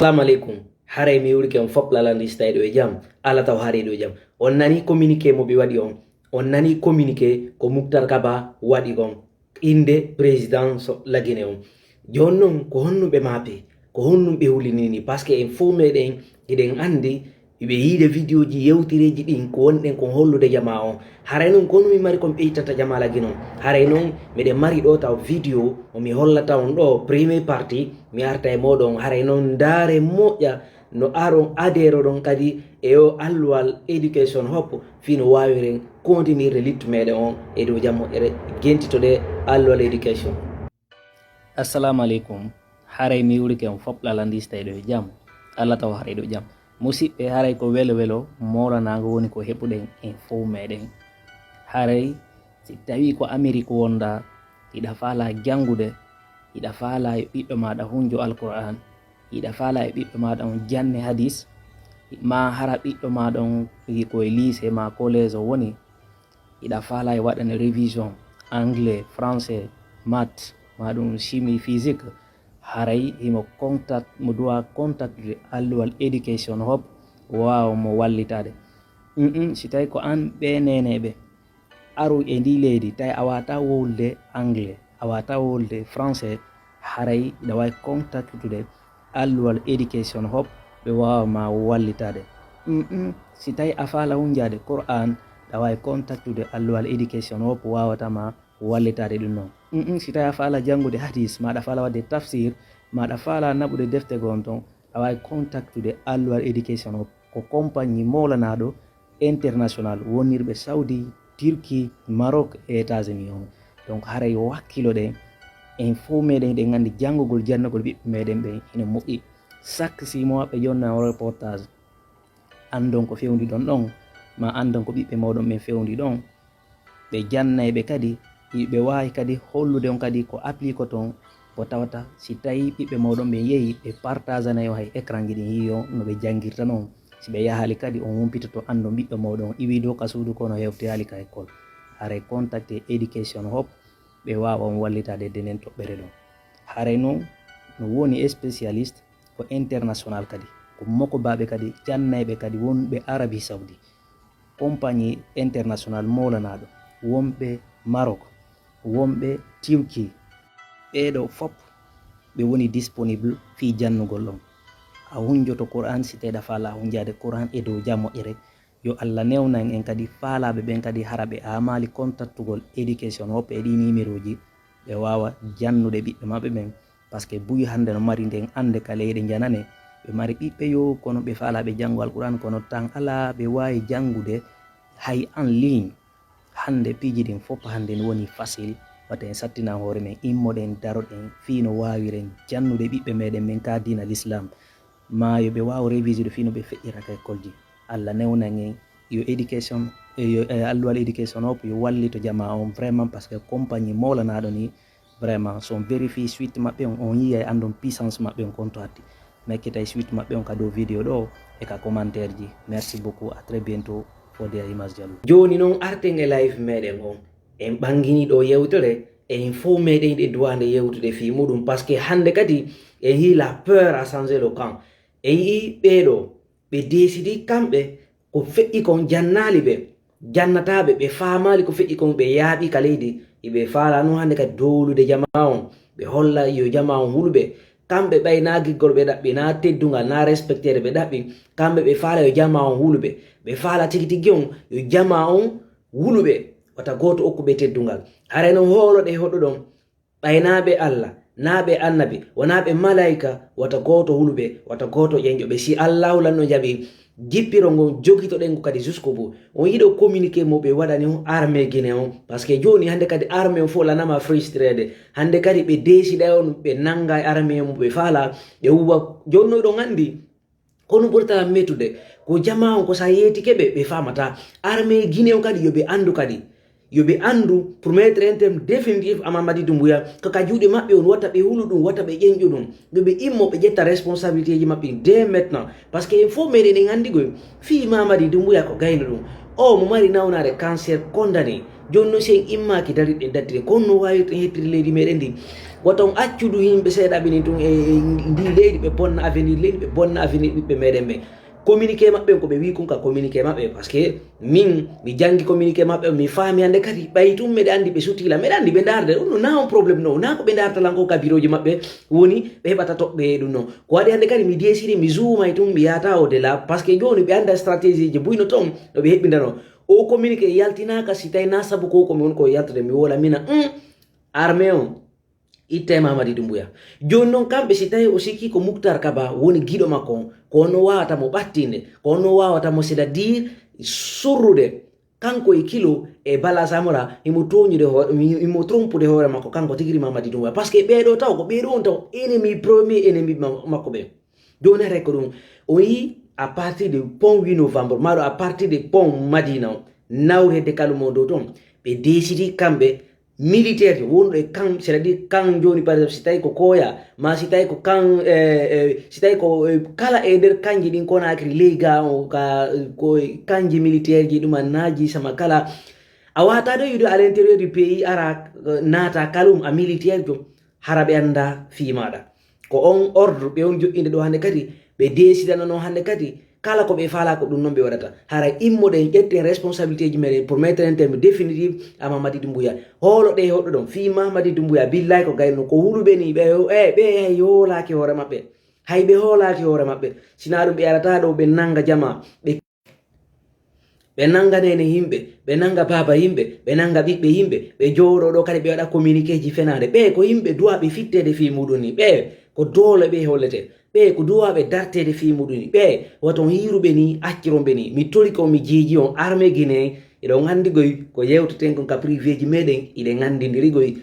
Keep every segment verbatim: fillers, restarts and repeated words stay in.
Assalamu aleykum. Haray mi wurike on fop lalandi si tawi ɗo e jam. Allah taw haray ɗo e jam. On nani communiqué mo ɓe waɗi on. On nani communiqué ko Muktar Kaba waɗi on. Innde président so lagine on. Jooni noon ko honno ɓe maapi? Ko honno ɓe hulinini? Parce que en fof meɗen hiɗen anndi ɓe yiide vidéo ji yewtereeji ɗin ko wonɗen kon hollude jamaa on. Haray noon ko honno mi mari kon ɓeytata jamaa lagine on? Haray noon miɗen mari ɗo taw vidéo mo mi hollata on ɗo premier partie mi arta e mooɗon. Haray noon ndaare moƴƴa no aron aderoɗon kadi e o Alluwal Education Hub fii no waawiren kontinirde littu meɗen on e dow jam moƴƴere. Gentitoɗe Alluwal Education. Assalamu aleykum. Haray mi wurike on fop lalandi si tawi ɗo e jam. Allah taw haray ɗo jam. Musiɓɓe, haray ko welo welo moolanaango woni ko heɓuɗen en fof meɗen. Haray si tawi ko Amerik wonda, hiɗa faala janngude, hiɗa faala e ɓiɗɗo maaɗa hunjo Alqur'an, hiɗa faala e ɓiɗɗo maaɗa on janne hadis, ma hara ɓiɗɗo maaɗa on ko e lycée ma collège o woni, hiɗa faala e waɗane révision anglais, français, maths, ma ɗum chimie, physique, haray himo contact, mo doit contactude Alluwal Education Hub, waawa mo wallitaade. Mm, mm, si tawi ko an ɓe neneɓe, aru e ndi leydi, tawi a wata wolde anglais, a wata wolde français, haray hiɗa waawi contactude Alluwal Education Hub, ɓe waawa ma wallitaade. Mm, mm, si tawi a faala hunjaade Qur'an, hiɗa waawi contactude Alluwal Education Hub, waawata ma wallitaade ɗum noon. Mm, mm, si tawi a faala janngude hadis, ma aɗa faala waɗde tafsir, ma aɗa faala naɓude defte goo toon, hiɗa waawi contactude Alluwal Education Hub. Ko compagnie mawlanaaɗo international wonirɓe Saudi, Turquie, Maroc e États-Unis on. Donc haray wakkiloɗen, en fof meɗen hiɗen anndi janngugol, janngugol ɓiɓɓe meɗen ɓen ina moƴƴi. Chaque six mois ɓe ƴonna on reportage. Anndon ko fewndi ɗon ɗon, ma anndon ko ɓiɓɓe mooɗon ɓen fewndi ɗon. Ɓe jannay ɓe kadi, ɓe waawi kadi hollude on kadi ko applique ton, ko tawata si tawi ɓiɓɓe mooɗon ɓen yehi, ɓe partageanay on hay écran ji ɗin, yiyon no ɓe janngirta non. Si ɓe yahaali kadi, on humpitoto anndon ɓiɗɗo mooɗon, iwii dow ka suudu kono hewtoyaali ka école. Haray contacte Education Hub, ɓe waawa on wallitaade e nden toɓɓere ɗon. Haray non no woni spécialiste ko international kadi, ko mokobaaɓe kadi, jannayɓe kadi wonɓe Arabie Saoudi, compagnie international mawlanaaɗo, wonɓe Maroc, wonɓe Turquie. Ɓeeɗo fop ɓe woni disponible fii jannugol on. A hunjoto Qur'an si tawi aɗa faala hunjaade Qur'an e dow jam moƴƴere. Yo Allah newnan en kadi faalaaɓe ɓen kadi hara ɓe aamaali kontaktugol Education Hub e ɗii nimerooji, ɓe waawa jannude ɓiɓɓe maɓɓe ɓen. Parce que buy hannde no mari nden annde ka leyɗe janane, ɓe mari ɓiɓɓe yo kono ɓe faalaaɓe janngo Alqur'an kono tan alaa ɓe waawi janngude hay en ligne. Hannde piiji ɗin fof hannde no woni facile, wata en sattinan hoore men, immoɗen daroɗen fii no waawiren jannude ɓiɓɓe meɗen men ka diina l'islam. Ma yo ɓe waaw réviser fii no ɓe feƴƴiraka école ji. Allah newnan en yo éducation, yo, eh, Alluwal Education Hub yo wallito jamaa on vraiment, parce que compagnie mawlanaaɗo ni, vraiment, si on vérifie suite maɓɓe on, on yi'ay anndon puissance maɓɓe on kon to hatti. Mekkitay suite maɓɓe on ka dow vidéo ɗo e ka commentaire ji. Merci beaucoup, à très bientôt for the image jalo. Jooni non arten e live meɗen on. En ɓangini ɗo yewtere, en fof meɗen ɗe duwande yewtude fii muɗum, parce que hannde kadi en yii la peur a changé le camp. En yii ɓeeɗo, ɓe décidi kamɓe ko feƴƴi kon jannaali ɓe, jannataaɓe, ɓe faamaali ko feƴƴi kon, ɓe yaaɓi ka leydi, iɓe faala non hannde kadi dowlude jamaa on, ɓe holla yo jamaa on huluɓe. Kamɓe ɓay na giggol ɓe ɗaɓɓi, na teddungal, na respectere ɓe ɗaɓɓi, kamɓe ɓe faala yo jamaa on huluɓe, ɓe faala tigi tigi on yo jamaa on huluɓe, wata gooto okku ɓe teddungal. Haray non hooloɗe hoɗuɗon, ɓay na ɓe Allah, na ɓe annabi, wona ɓe malaayika, wata gooto huluɓe, wata gooto ƴenƴoɓe. Si Allaahu lanno jaɓi jippiro ngon, jogitoɗen ngo kadi jusqu'au bout. On yiɗo communiqué mo ɓe waɗani on armée Guinée on, parce que jooni hannde kadi armée on fof lanama frustrede. Hannde kadi ɓe décida on, ɓe nannga e armée mo ɓe faala, ɓe wuwa. Jooni no ɗon anndi, kono ɓurata mettude ko jamaa on, ko sa yeetike ɓe, ɓe faamata. Armée Guinée on kadi yo ɓe anndu kadi. Yo ɓe anndu, pour mettre un terme définitif à Mamadi Doumbouya, ko ka juuɗe maɓɓe on, wata ɓe hulu ɗum, wata ɓe ƴeñƴu ɗum. Yo ɓe immo, ɓe ƴetta responsabilité ji maɓɓe dès maintenant. Parce que en fof meɗen en anndi koy, fii Mamadi Doumbouya ko gayno ɗum. O mo mari nawnaare cancer condamné. Jooni noon, si en immaaki darirɗen dattire, ko honno waawirten heɓtinde leydi meɗen ndi? Wata on accu du yimɓe seeɗaɓe ni tun e, e ndi leydi, ɓe bonna avenir leydi, ɓe bonna avenir ɓiɓɓe meɗen ɓen. Communiqué maɓɓe on, ko ɓe wi kon ka communiqué maɓɓe, parce que min, mi janngi communiqué maɓɓe on, mi faami hannde kadi, ɓay tun meɗe anndi ɓe sutiila, meɗe anndi ɓe ndaarde, ɗum no na on problème no, na ko ɓe ndaarta lan ko ka birooji maɓɓe woni, ɓe heɓata toɓɓe e ɗum no. Ko waɗi hannde kadi mi décidi, mi zoomay tun, mi yahata au delà, parce que jooni ɓe annda stratégie ji buyno toon no ɓe heɓɓindano. O communiqué yaltinaaka si tawi na sabu ko ko mi woni ko yaltude, mi wola mina, hum, armée on itte Mamadi Doumbouya. Jooni noon kamɓe si tawi o sikki ko Mouctar Kaba woni giɗo makko on, ko honno wawata mo ɓattinde, ko honno wawata mo, c'est-à-dire surrude, kanko e Kilo e Bala Samora, himo tooñude ho-, himo trompude hoore makko, kanko tigi ri Mamadi Doumbouya. Parce que ɓee ɗoo taw, ko ɓee ɗoo on taw ennemi, premier ennemi ma-, makko ɓen. Jooni haray ko ɗum, o yii à partir de pont huit novembre, maɗo à partir de pont Madina on, nawrede kalum on dow toon, ɓe décidi kamɓe militaire jo wonɗo e kan, c'est-à-dire kan jooni, par exemple, si tawi ko Koya, ma si tawi ko kan, eh, eh, si tawi ko, eh, kala e nder kanji ɗin Conakry, Leyga, o ka, ko kanji militaire ji ɗum a naaji sama kala. A wata ɗo yude à l'intérieur du pays, ara, eh, naata kalum a militaire jo, hara ɓe annda fii maɗa. Ko on ordre ɓe on joƴƴinde ɗo hannde kadi, ɓe décidana noon hannde kadi, kala ko ɓe faalaa ko ɗum noon ɓe waɗata. Hara immoɗen, ƴetten responsabilité ji meɗen pour mettre un terme définitif à Mamadi Doumbouya. Hoolo ɗe hoɗɗo ɗon, fii Mamadi Doumbouya, billahi ko gayno, ko huluɓe ni, ɓe, e, ɓe hay hoolaaki hoore maɓɓe. Hay ɓe hoolaaki hoore maɓɓe. Sinaa ɗum ɓe arata ɗo ɓe nannga jama, ɓe, ɓe nannga neene yimɓe, ɓe nannga baaba yimɓe, ɓe nannga ɓiɓɓe yimɓe, ɓe jooɗoo ɗo kadi ɓe waɗa communiqué ji fenaande. Ɓe ko yimɓe duwaaɓe fitteede fii muɗum ni. Ɓe ko doole ɓe hollete. Ɓe ko duwaaɓe darteede fii muɗum ni. Ɓe waton hiiruɓe ni, acciron ɓe ni. Mi torike on, mi jeeji on, armée Guinée, eɗon anndi goy ko yewteten kon ka privé ji meɗen, iɗen anndindiri goy.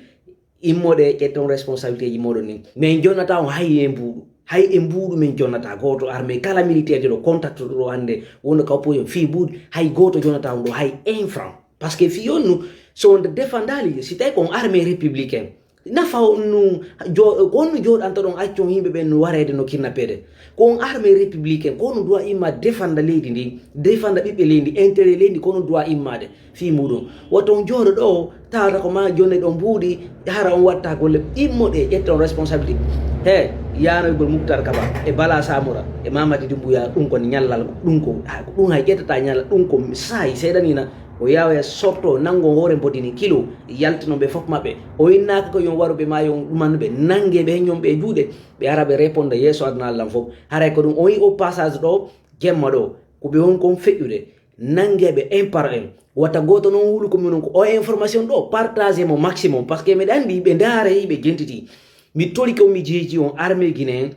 Immoɗe, ƴetton responsabilité ji moɗon ni. Min jonnata on hay e mbuuɗu. Hay e mbuuɗu min jonnata gooto armée. Kala militaire jo ɗo contact ɗo hannde wonno ka opposition fii mbuuɗu, hay gooto jonnata on ɗo hay un franc. Parce que fii on nu, so on défendaali, si tawi ko on armée républicaine, nafa on nu, jo-, ko on nu jooɗanta ɗon accon yimɓe ɓen no wareede no kidnappeede. Ko on armée républicaine, ko on duwa imma défenda leydi ndi, défenda ɓiɓɓe leydi, intérêt leydi, ko on duwa immaade fii muɗum. Woto on jooɗo ɗo, tawata ko ma jonne ɗon mbuuɗi, hara on watta golle, immoɗe, ƴetta on responsabilité. He, yanoygol Mouctar Kaba e Bala Samora e Mamadi Doumbouya, ɗum ko ñallal, ɗum ko, ha, ɗum hay ƴettata ñallal, ɗum ko saayi seeɗanina, o yawa e sorto, nango hoore mbodini Kilo, yaltino ɓe fof maɓɓe. O innaka ko yon waru ɓe ma yon ɗumanɓe, nange ɓe ñom ɓe juuɗe, ɓe ara ɓe réponde yeeso aduna Allah fof. Haray ko ɗum o yi o passage ɗo, jemma ɗo, ko ɓe won kon feƴƴude. Nanngeeɓe un par un. Wata gooto noon wulu ko minen ko o information ɗo, partagez mo maximum, parce que miɗa anndi ɓe ndaaray, ɓe jentiti. Mi torike on, mi jeeji on, armée guinéen,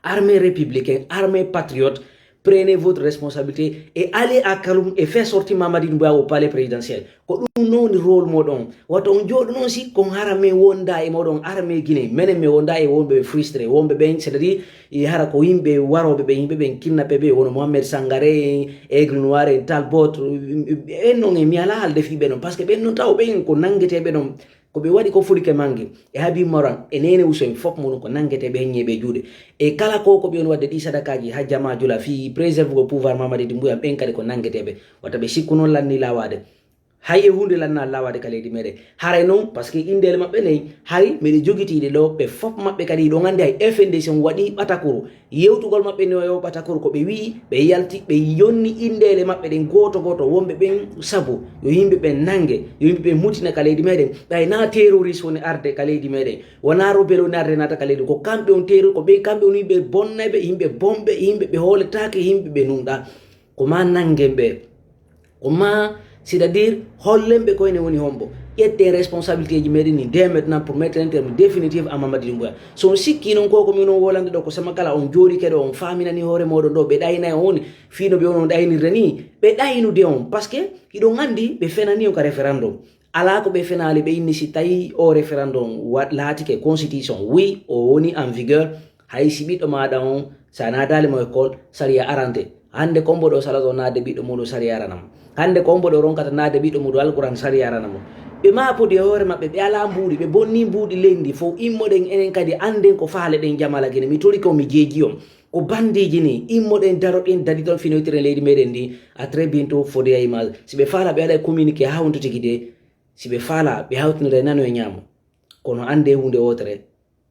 armée républicain, armée patriote, prenez votre responsabilité et allez à Kaloum et faites sortir Mamadi Doumbouya au palais présidentiel. Ko ɗum noon woni rôle moɗon. Wata on jooɗo noon si kon hara min wonda e moɗon armée Guinée. Menen min wonda e wonɓe frustré, wonɓe ɓen, c'est-à-dire, e hara ko yimɓe warooɓe ɓe, yimɓe ɓen kidnappé ɓe, wono Mohamed Sangaré, Aigle Noir, Talbot, en noon e mi alaa haalde fii ɓe noon, parce que ɓen noon taw ɓen ko nanngeteeɓe noon, ko ɓe waɗi ko foti ke mannge, e Habib Maran, e Néné Houssouin, fof mum ko nanngeteeɓe heññeeɓe e juuɗe. E kala ko, ko ɓe on waɗde ɗi sadakaaji, hajja ma jula fii préserve ko pouvoir Mamadi Doumbouya, ɓen kadi ko nanngeteeɓe. Wata ɓe sikku noon lanni laawaade. Hay e huunde lanna laawaade ka leydi meɗen. Haray noon, parce que inndeele maɓɓe nayi, hay miɗe jogitiiɗe ɗo, ɓe fof maɓɓe kadi, ɗon anndi hay F N D C on waɗi ɓatakuru. Yewtugol maɓɓe no yo ɓatakuru ko ɓe wi'i, ɓe yalti, ɓe yonni inndeele maɓɓe ɗen gooto gooto, wonɓe ɓen sabu yo yimɓe ɓen nannge, yo yimɓe ɓen mutina ka leydi meɗen. Ɓay na terroriste woni arde ka leydi meɗen, wona rebelle woni arde naata ka leydi, ko kamɓe on terror, ko ɓe, kamɓe woni ɓe bonnayɓe, yimɓe bonɓe, yimɓe ɓe hooletaake, yimɓe ɓe nunɗa. Ko ma nanngen ɓe. Ko ma, c'est-à-dire, hollen ɓe ko ene woni hombo. Ƴetten responsabilité ji meɗen ni, dès maintenant pour mettre un terme définitif à Mamadi Doumbouya. So on sikki noon ko, ko min on wolande ɗo, ko sama kala on jooɗike ɗo, on faaminani hoore moɗon ɗo, ɓe ɗayna on, fii no ɓe on, on ɗaynirde ni, ɓe ɗaynude on. Parce que hiɗon anndi ɓe fenani on ka référendum. Alaa ko ɓe fenaali, ɓe inni si tawi o référendum wa-, laatike constitution, oui, o woni en vigueur, hay si ɓiɗɗo maaɗa on, so a naataali mo école, sariya arante. Hannde ko mboɗo salata o naatde ɓiɗɗo muɗum, sariya arana mo. Hannde ko mboɗo ronkata naatde ɓiɗɗo muɗum Alquran, sariya arana mo. Ɓe maapodi e hoore maɓɓe, ɓe alaa mbuuɗi, ɓe bonni mbuuɗi leydi ndi fof. Immoɗen enen kadi, annden ko faale ɗen jamala Gine. Mi torike on, mi jeeji on. Ko bandeeji ni, immoɗen daroɗen daɗi toon finoytiren leydi meɗen ndi. À très bientôt, Fodé à Image. Si ɓe faala ɓe waɗa communiqué haa honto tigi de, si ɓe faala ɓe hawtinira e nano e ñaamo. Kono annde huunde wootere,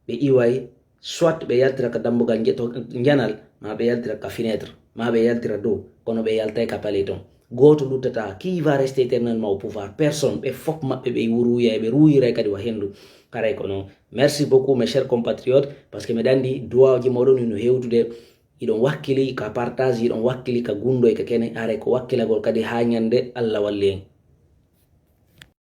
ɓe iway, soit ɓe yaltira ka dambugal nje-, to njanal, ma ɓe yaltira ka fenêtre, ma ɓe yaltira dow, kono ɓe yaltay ka palais toon. Gooto luttata, qui va rester éternellement au pouvoir? Personne. Ɓe fof maɓɓe ɓe ruuya, ɓe ruuyira kadi wa henndu. Haray ko noon. Merci beaucoup, mes chers compatriotes, parce que miɗa anndi duwaaji mooɗon ino heewtude. Hiɗon wakkili ka partage, hiɗon wakkili ka gunndo e ka kene, haray ko wakkilagol kadi haa ñande Allah walli en.